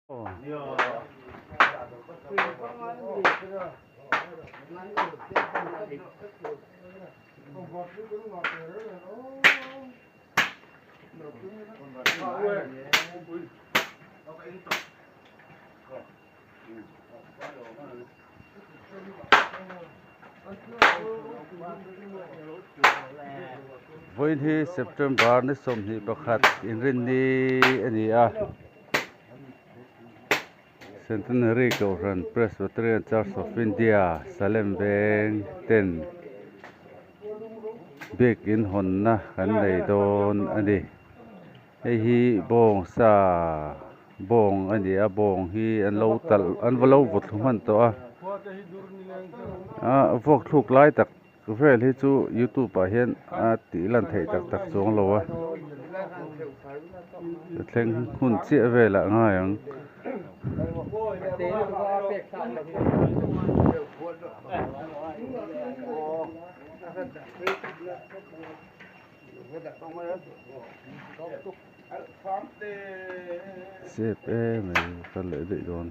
Vawiin hi September ni 21 inrinni a ni a. Centenary Kohhran Presbyterian Church of India Salem veng ten biakin hawnna kan nei dawn a ni. Hei hi bawng sa bawng a ni a bawng hi an lo talh an va lo vaw thlu hman tawh a ah vuak thluk lai tak vel hi chu youtube ah hian a tih lan theih tak tak chuang lo a thleng hun chiah velah a ngai ang. Zep em mai kal leh daih dawn.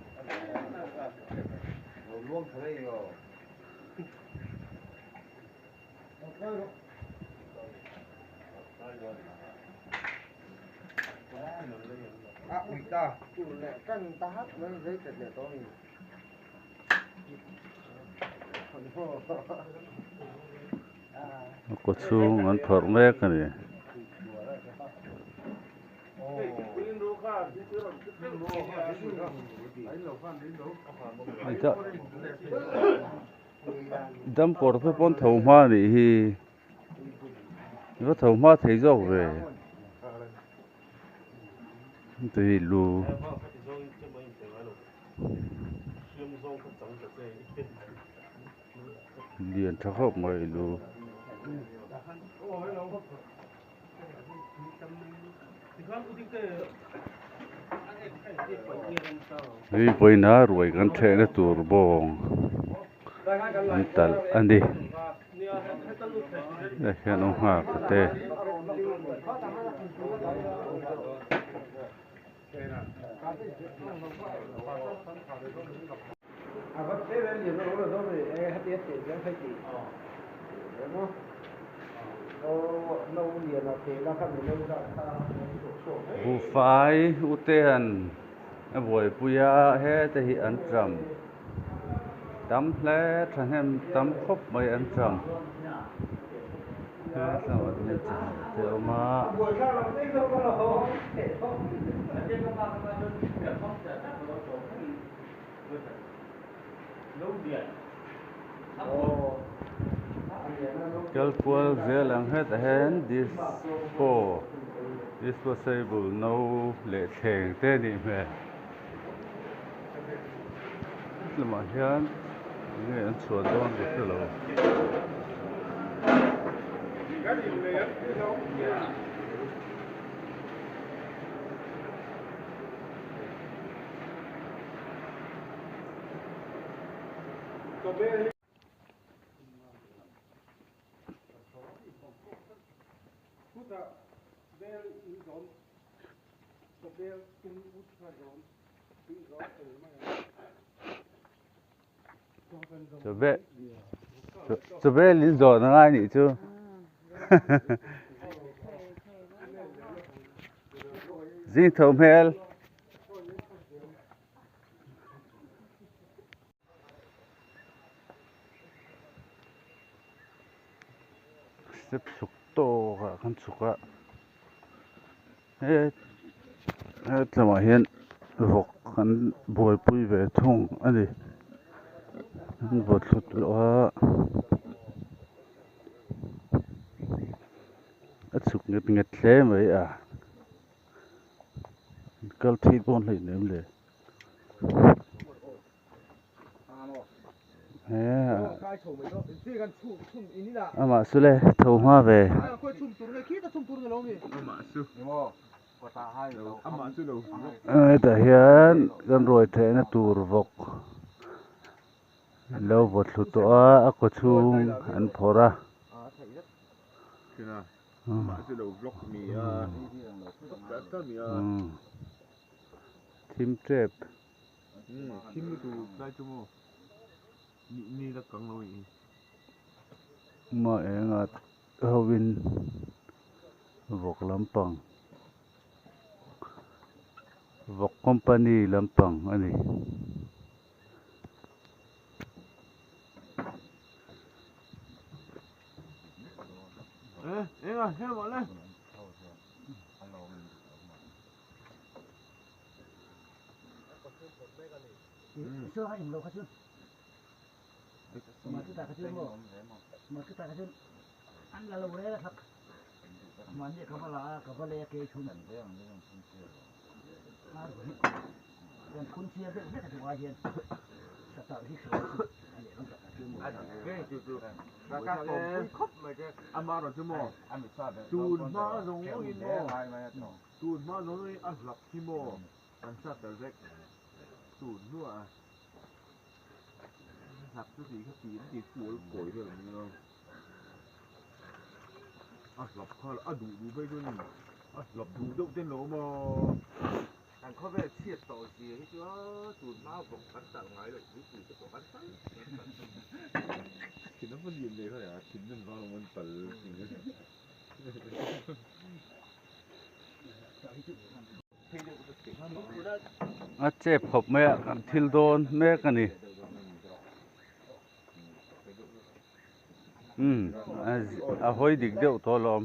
A kaw chhung an phawrh mek a ni. Dam kawr te pawn tho hma a nih hi i va tho hma thei zawk ve tui lu. Lian tha khawp mai lu. Hei vawiina ruai kan thehna tur bawng an talh a ni tah hian awm nghak te. Buhfai utean a buaipui a heta hi an ṭam tam hle thahnem tam khawp mai an ṭam te a awm a. Kal kual zel ang hetah hian dispo disposable no leh thleng te a nih hmel lamah hian enge an chhuah dawn ka hre lo. Chawbel in zawh na ngai nih chu zing tho hmel. Step chhuk tawk ah kan chhuk a he hetlamah hian vawk an buaipui ve thung a ni an vaw thlut loh a a chhuk nget nget hle mai a. Kal thei dawn hlei nem le. Amah chu le tho hma ve. Hetah hian kan ruai theihna tur vawk lo vaw thlu tawh a, a kaw chhung an phawrh a. thim tep. Ma enga hovin vawk lampang vawk company lampang a ni. A chep khawp mai a kan thil dawn mek a ni umm a hawi dik deuh tawh alawm.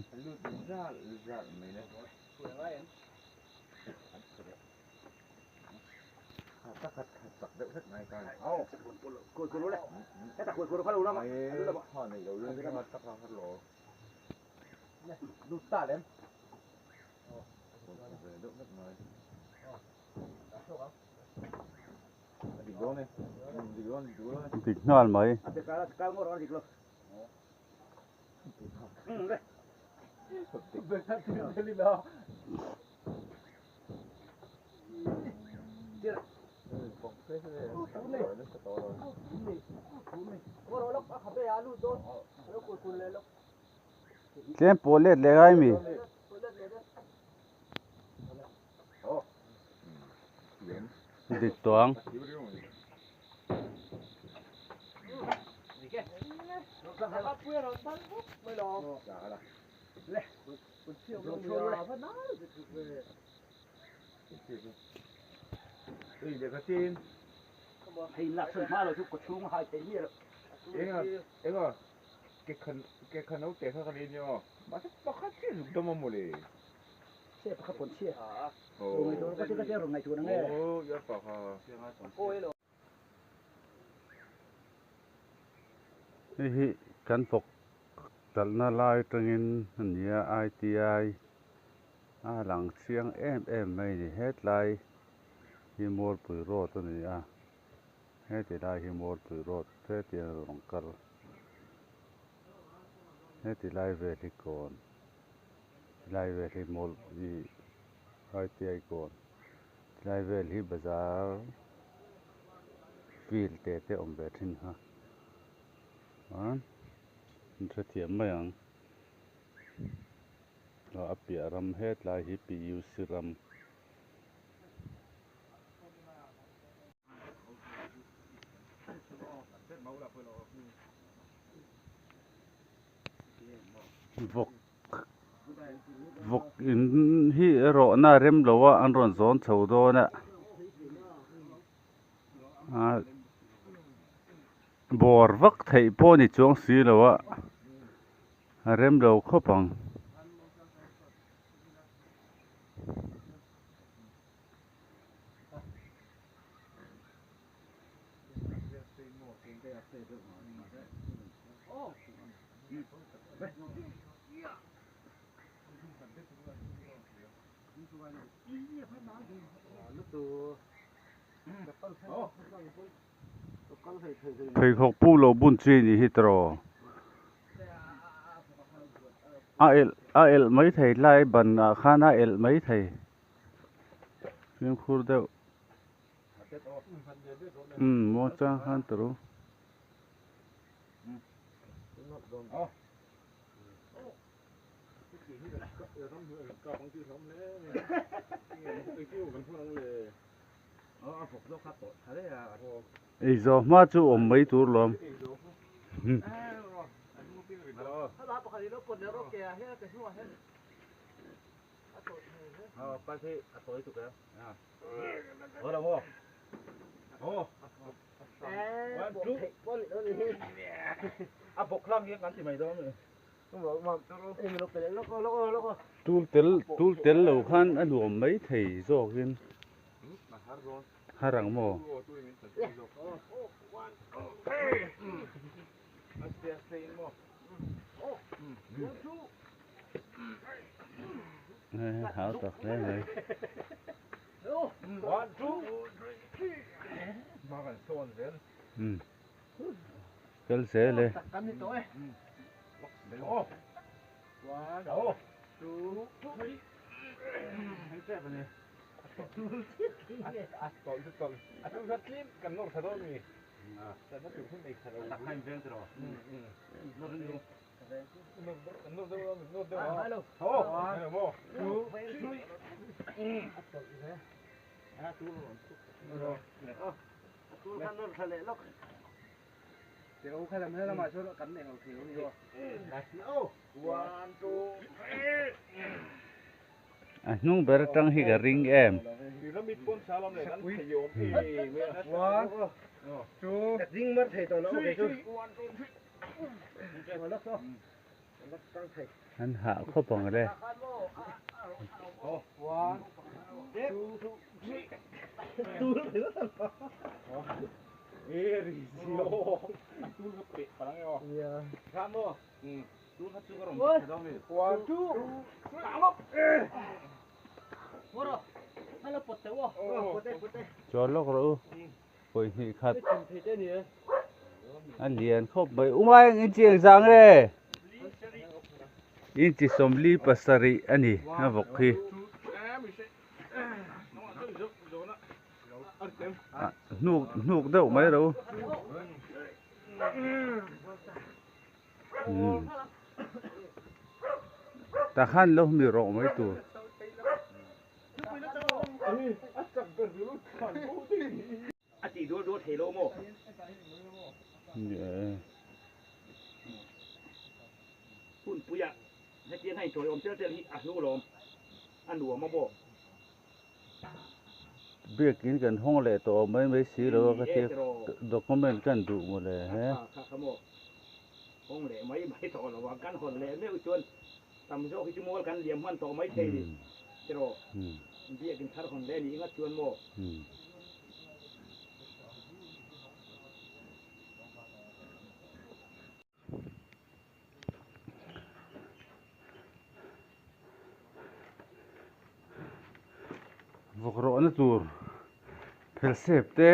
Dik nghal mai. Tlem pawh let leh ngai mi. Dik tawh ang. Hei hi kan vawk talhna lai atangin a ni a ITI a lang chiang em em mai a ni hetlai hi Mualpui road a ni a heti lai hi Mualpui road hetiang a rawn kal heti lai vel hi kawn tilai vel hi mawl ih ITI kawn tilai vel hi bazar field te te awm ve thin kha chuan an hrethiam mai ang a piah ram hetlai hi PUC ram. Vawk vawk in hi erawh na rem lo a an rawn zawn chho dawn a ah bawr vak theih pawh a ni chuang si lo a a rem lo khawp ang. Pheikhawk pu lo bun chi a nih hi tawh a elh a elh maithei tlai ban ah khan a elh maithei fimkhur deuh umm muangchang khan tawrh u. Ei zawh hma chu awm mai tur lawm. Tul tel tul tel lo khan a nuam mai thei zawkin har ang maw? Hau tak hle mai. Kal zel e. A hnung ber atang hi ka ring em. An hah khawp ang le. Chuan lawk rawh u. Pawi hnih khat a lian khawp mai umai ang inchi eng zang e inchi sawmli pasarih a ni a vawk hi hnuk hnuk deuh mai ro tah khan lo mi rawh mai tur. A tih dual dual thei lo maw? Hunpuia hetiang a intawiawm tel tel hi a hlu lawm, a nuam a maw? Biakin kan hawng leh tawh mai mai si lo a ka tia document kan duh maw le he. Kha kha maw hawng leh mai mai tawh lo a, kan hawn leh meuh chuan Tam zawk hi chu mual kan liam hman tawh mai thei ni tiraw? Biakin thar hawn leh nih ngat chuan maw? Vawk rawhna tur phelsep te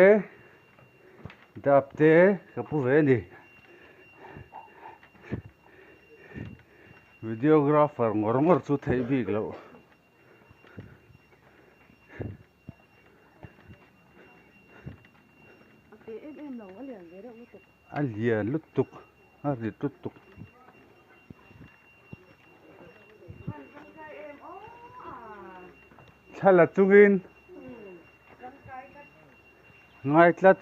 dap te ka pu ve a ni. Videographer ngawr ngawr chu theih bik loh. A lian lutuk a rit lutuk. Thla la chungin ngai tlat.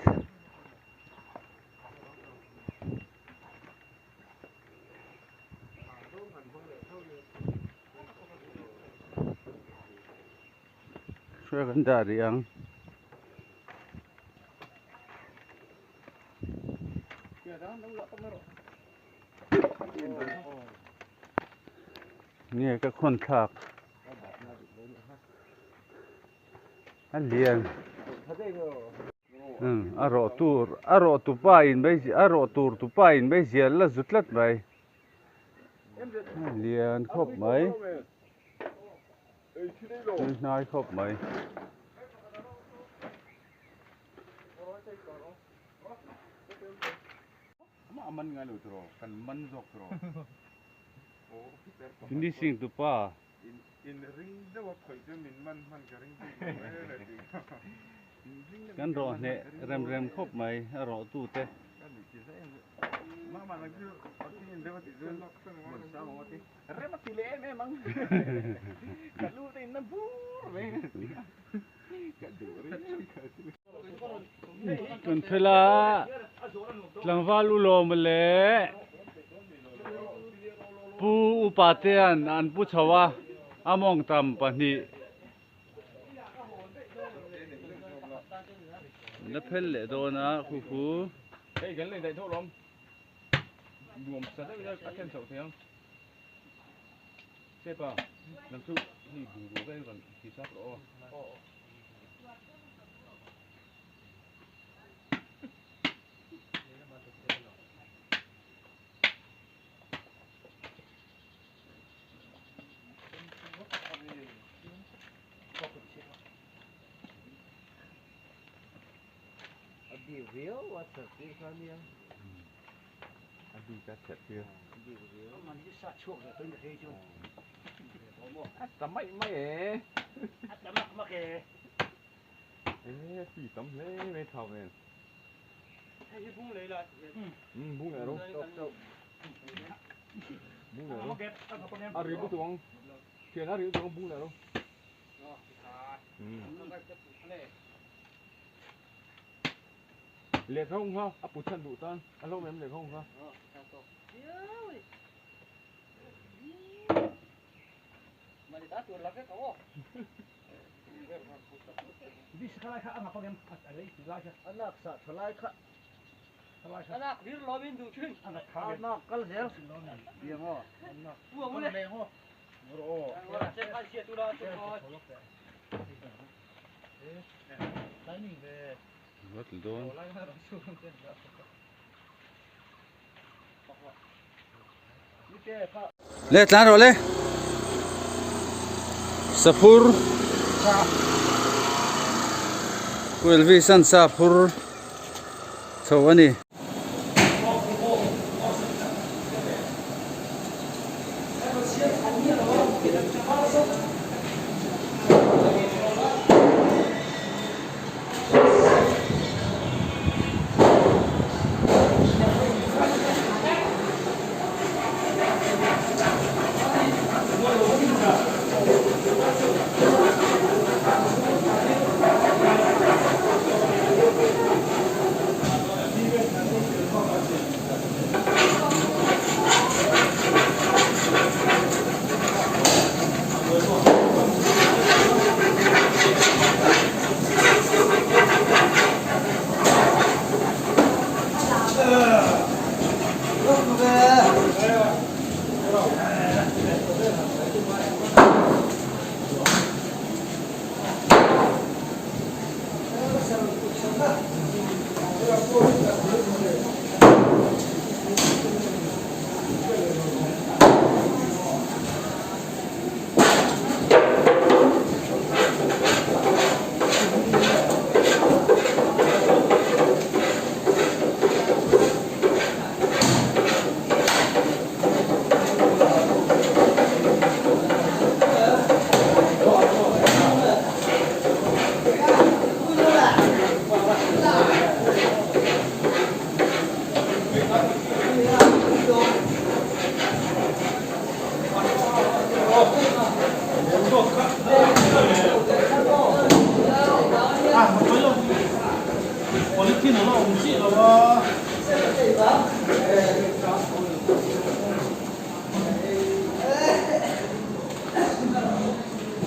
Hruai kan dah rih ang. Nge ka khawn thlak a lian. A rawh tur a rawh tu pa in mai a rawh tur tu pa in mai zial la zu tlat mai a lian khawp mai tui hnai khawp mai. Finishing tu pa. Kan rawh hneh rem rem khawp mai a rawh tu te. Kan phel a tlangval u lawm leh pu upa te an an pu chho a a mawngtam pahnih la phel leh dawn a khu khu. Hei kan lei daih tho lawm nuam sa deuh in a khen chhoh thei ang. Sepa nang chu hei bungrua vel rawn ti chak rawh aw. A bik viau a chherh tir kha nia. A bik a chherh tir. A bik viau. A ta mai mai e. A ta mak mak e. E ti tam hle mai thau nen. Hei hi bung lei la. Bung leh ro. Bung leh ro. A ri lutuk ang. Thian a ri lutuk ang bung leh ro. Lehkha hung kha a put chhan duh tan a hlauh em lehkha hung kha. Le tlan rawh le saphur Pu Elvis an saphur chho a ni.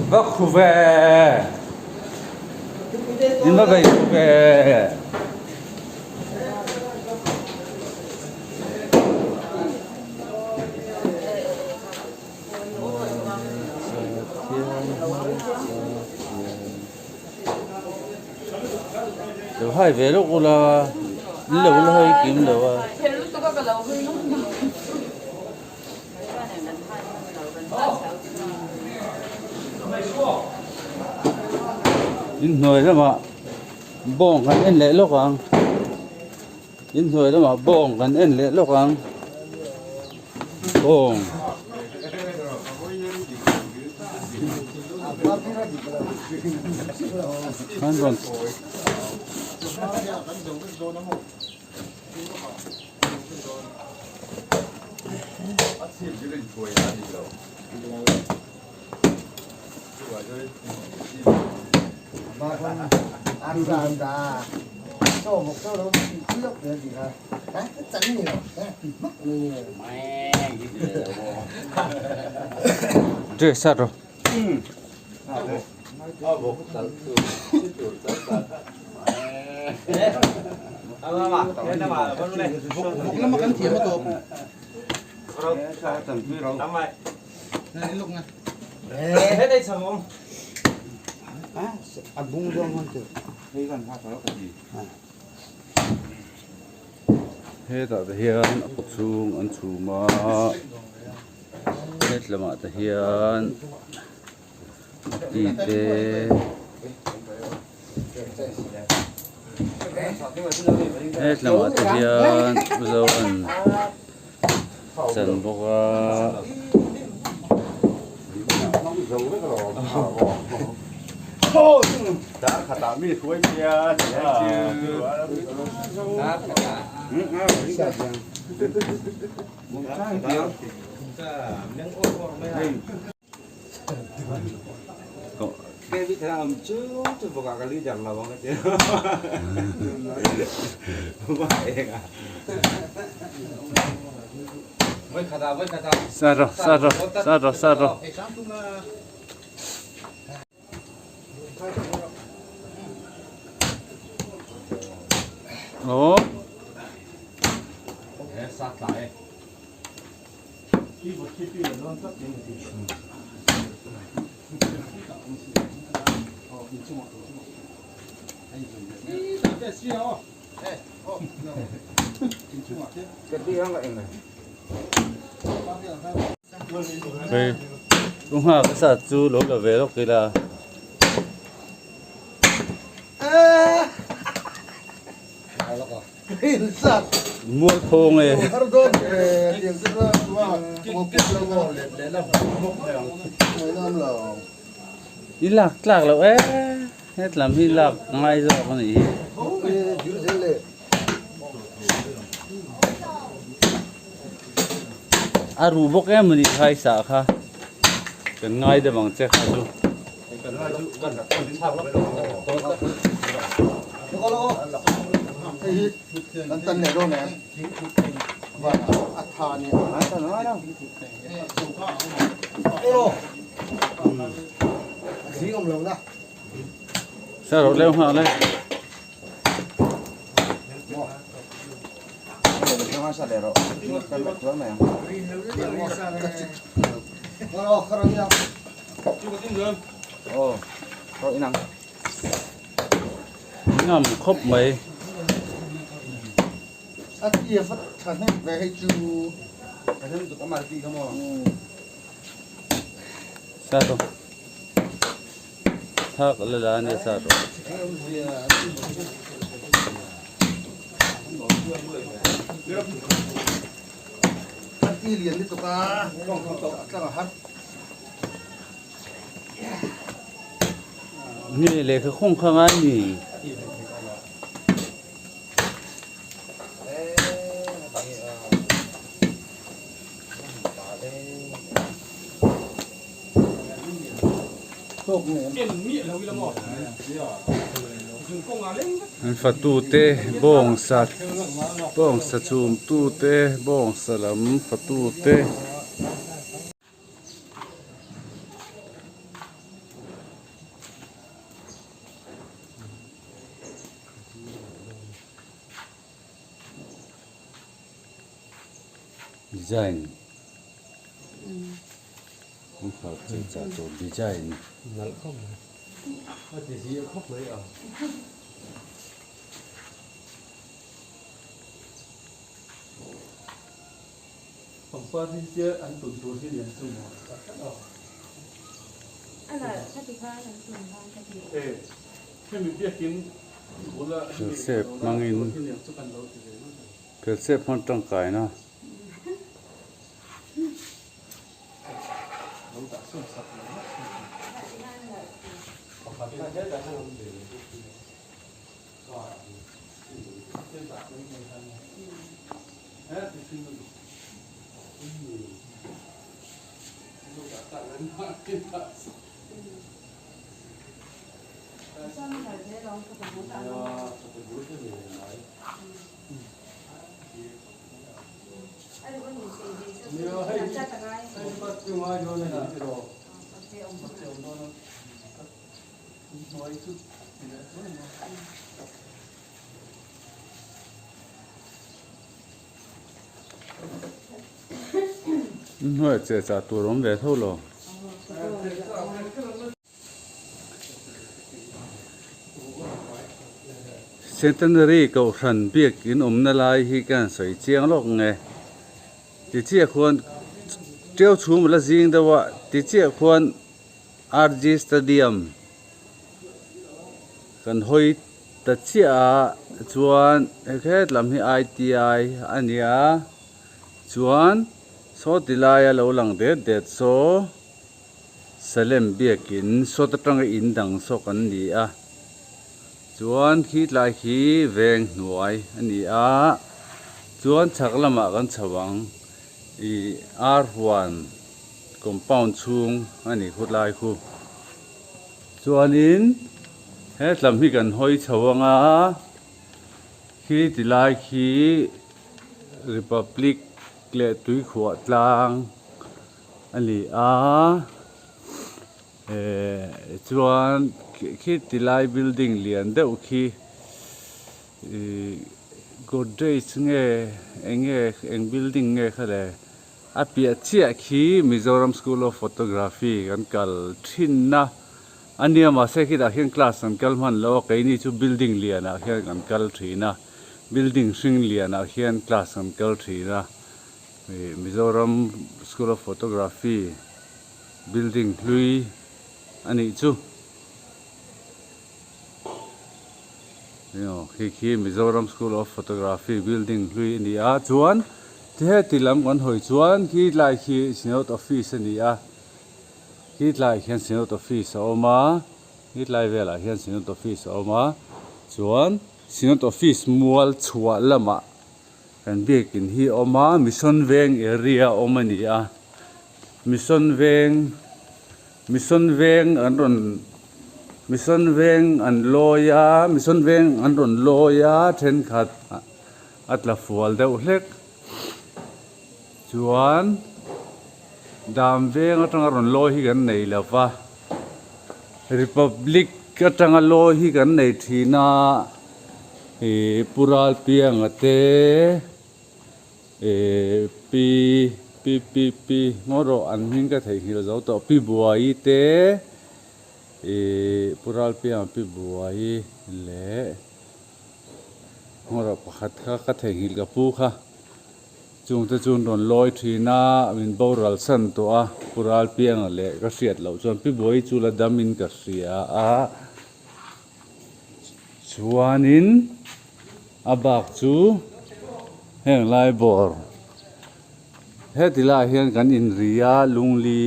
Va khu ve in va vei khu ve Lo hai ve lawk ula in lo la hawi kim lo a. In hnuai lamah bawng kan en leh lawk ang in hnuai lamah bawng kan en leh lawk ang bawng. Khan rawn. Che sat rawh. Hetah te hian a kaw chhung an chhum a hetlamah te hian ti te hetlamah te hian mizo an chan bawk a. Sat rawh sat rawh sat rawh sat rawh. Aw. Hei u nghak a sat chu lo la ve lawk ila. Mual thawng e. I lak tlak loh e hetlam hi lak ngai zawk a nih hi. A ruh bawk em a nih kha i sah kha kan ngai deuh ang che kha chu. Sa rawh leu nghal e. Ngam khawp mai. Sa rawh. Thak la la ania sa rawh. Nge lehkha khawng kha ngai ni. An fatute bawngsa bawngsa chhumtute bawngsa lam fatute. Design kawngkhar chei chah tur design nalh khawp mai a ti zia khawp mai a. Pangpar hi tia an tun tur hi lian chu maw a nalh ka ti khan an tun khan ka ti. E hemi biakin bula Thil sep hmangin thil sep hman tangkaina. Hnuai che chah tur awm ve tho lo. Centenary Kohhran biak in awmna lai hi ka han sawi chiang lawk nge. Ti chiah khuan ṭiau chhum la zing deuh a, ti chiah khuan RG Stadium kan hawi ta chiah a chuan hekhet lam hi ITI a ni a chuan saw ti laia lo lang det det saw. Salem biakin sawt atanga in dang sawk an ni a, chuan khi tlai khi veng hnuai a ni a, chuan chhak lamah kan chho ang ih ar huan compound chhung a ni khu tlai khu. Chuanin he tlam hi kan hawi chho ang a, khi ti lai khi Republic leh Tuikhuah tlang. a ni a eh chuan khi ti lai building lian deuh khi ihh godrej nge eng nge eng building nge kha le a piah chiah khi Mizoram school of photography kan kal thin a a nia mahse khitah khian class an kal hman lo a keini chu building lianah khian kan kal thin a building hring lianah khian class an kal thin a. Mizoram School of Photography building hlui a nih chu. Aw khi khi Mizoram School of Photography building hlui a ni a chuan ti heti lam kan hawi chuan khi tlai khi Synod Office a ni a khi tlai khian Synod Office a awm a khi tlai velah hian Synod Office a awm a chuan Synod Office mual chhuah lamah Kan biakin hi a awm a, Mission Veng area a awm a ni a, Mission Veng Mission Veng an rawn Mission Veng an lawi a, Mission Veng an rawn lawi a thenkhat a tla fual deuh hlek chuan Dam Veng atanga rawn lawi hi kan nei lo va, Republic atanga lawi hi kan nei thin a. Ih pu Ralpianga te ih pi pi pi pi ngaw rawh an hming ka theihnghilh zo tawh pi Buai te ih pu Ralpianga pi Buai leh ngaw rawh pakhat kha ka theihnghilh ka pu kha chungte chu an rawn lawi thin a min boral san tawh a pu Ralpianga leh ka hriat loh chuan pi Buai chu la dam in ka hria a. Chuanin a bak chu heng lai bawr heti laiah hian kan inri a lungli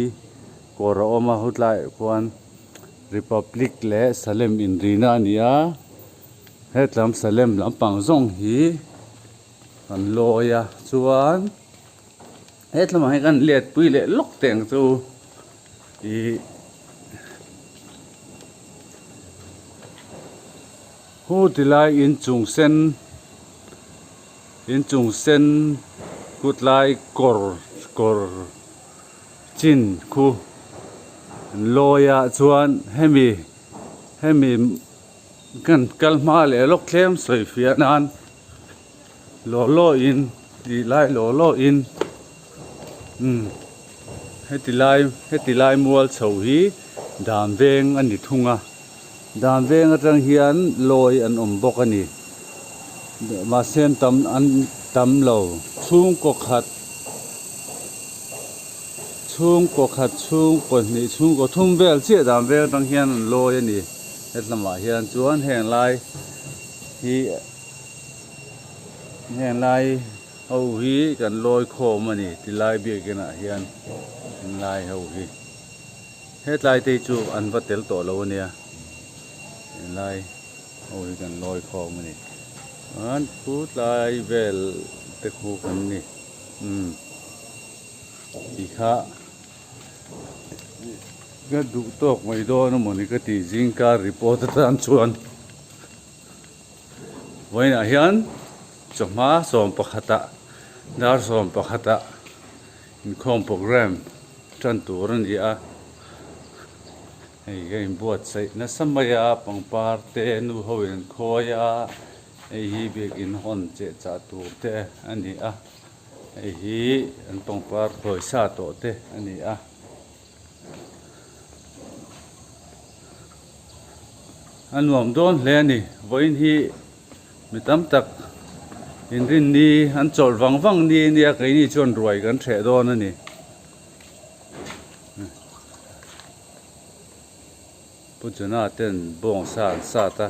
kawr a awm a hutlaiah khuan Republic leh Salem inrina a ni a hetlam Salem lampang zawng hi kan lawi a chuan hetlamah hian kan letpui leh lawk teh ang chu. Ih hu ti lai inchung sen inchung sen kut lai kawr kawr chin khu an lawi ah chuan hemi hemi kan kal hma leh lawk thlem sawi fiah nan law law in tih lai law law in umm heti lai heti lai mual chho hi dan veng a ni thung a dan veng atang hian lawi an awm bawk a ni mahse an tam an tam lo chhungkaw khat chhungkaw khat chhungkaw hnih chhungkaw thum vel chiah dan veng atang hian an lawi a ni hetlamah hian chuan heng lai hi. Heng lai ho hi kan lawi khawm a ni tilai biakin ah hian lai ho hi hetlai te hi chu an va tel tawh lo a nia helai ho hi kan lawi khawm a ni chuan khu tlai vel te khu kan ni umm ti kha. Ka duh tawk mai dawn a mawni ka ti zingkar report atan chuan vawiinah hian chawhma sawm pakhatah dar sawm pakhatah inkhawm programme tan tur a ni a hei ka inbuatsaih nasa mai a pangpar te nu ho in an khawi a hei hi biakin hawn cheh chah tur te a ni a hei hi an pangpar khawi sa tawh te a ni a. A nuam dawn hle a ni vawiin hi mi tam tak inrinni an chawlh vang vang ni ania keini chuan ruai kan hreh dawn a ni. Pu Jona ten bawng sa an sat a.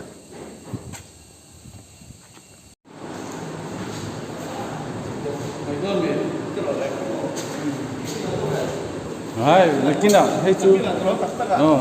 Hai nakinah hei chu aw.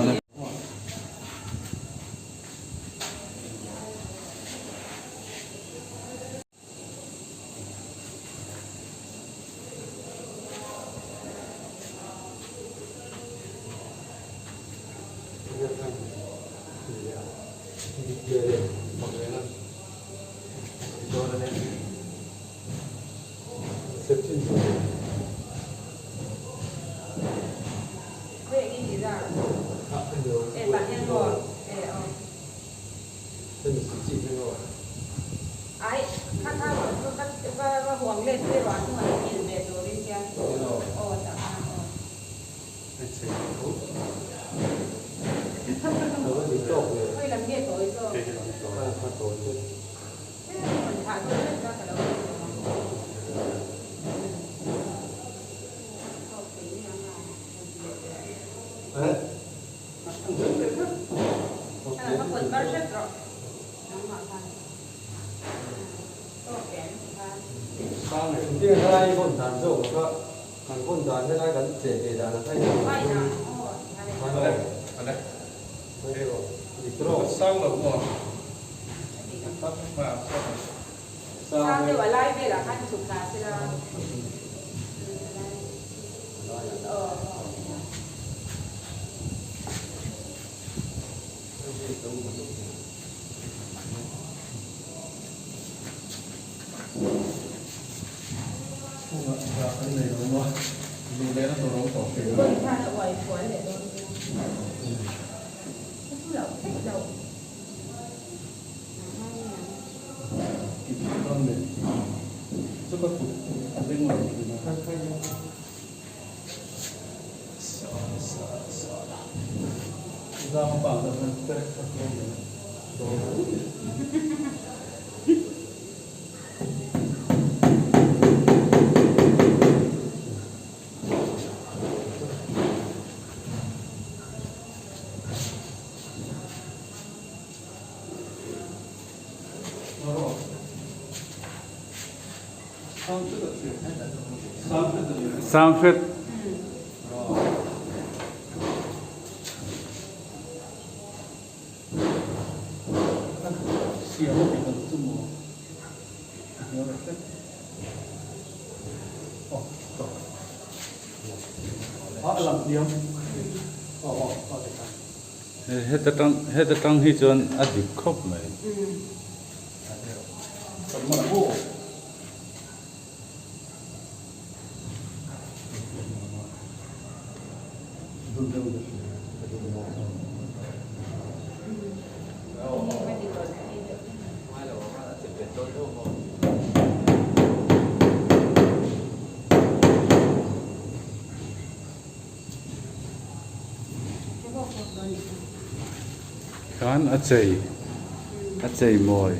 Sang hret. Heta tang heta tang hi chuan a dik khawp mai. Khan a chei a chei mawi.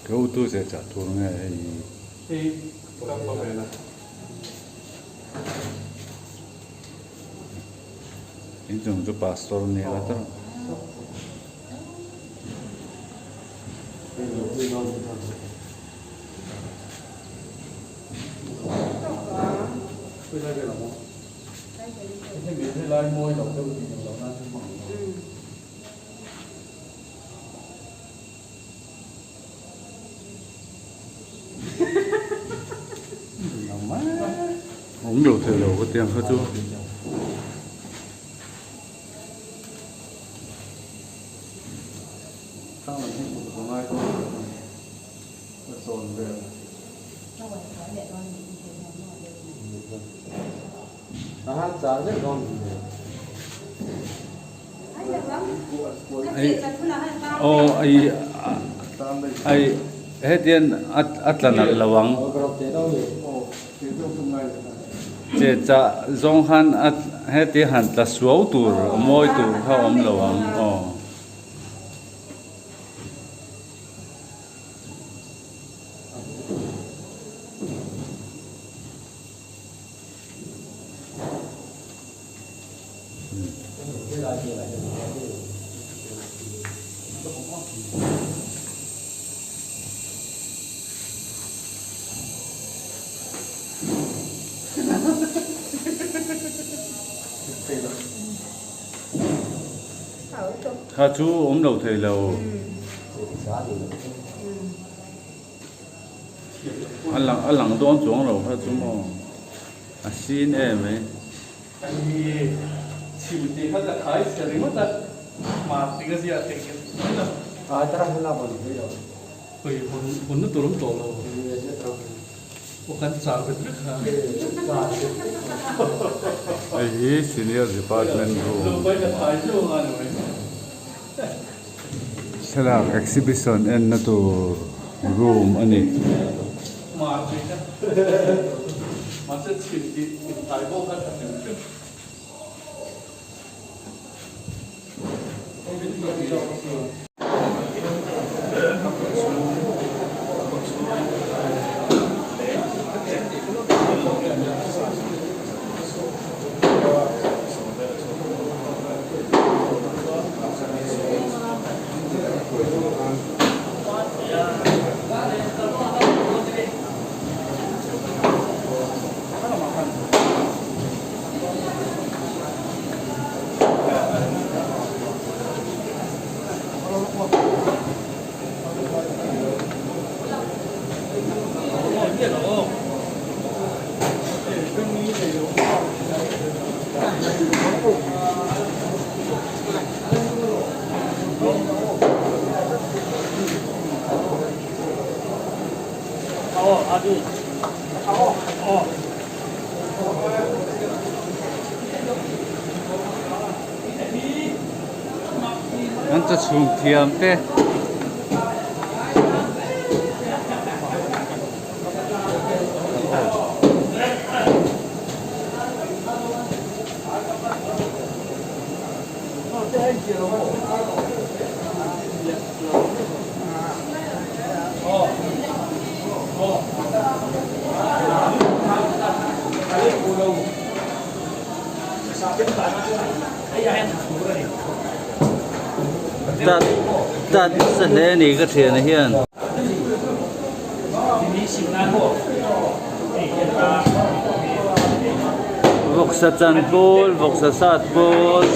Ka utu che chah tur nge hei. Inchung chu pastor nia ka tawrh. Awm lo thei lo ka tiang kha chu. Aw ai ai hetian a tla nalh lo ang che chah zawng khan a heti han tla suau tur mawi tur kha a awm lo ang aw. Kha chu awm lo thei lo. A lang a lang dawn chuang lo kha chu maw a sin em e. Ani chhim tih kha ka thai chhe ringawt a, hmar ting a ziah theih nghet mai lo. Ai tara hun a hawn hlui lo. Ui hawn hawn na tur awm tawh lo. Aw kan char vet vek kha. Hei hi senior department room. Zo pai ka thai zeuh anga ni mai. Thlalak exhibition enna tur room a ni. An cha chhum thiam te. Tat tat nasa hle a ni ka thian ah hian. Vawksa chan pawl vawksa sat pawl.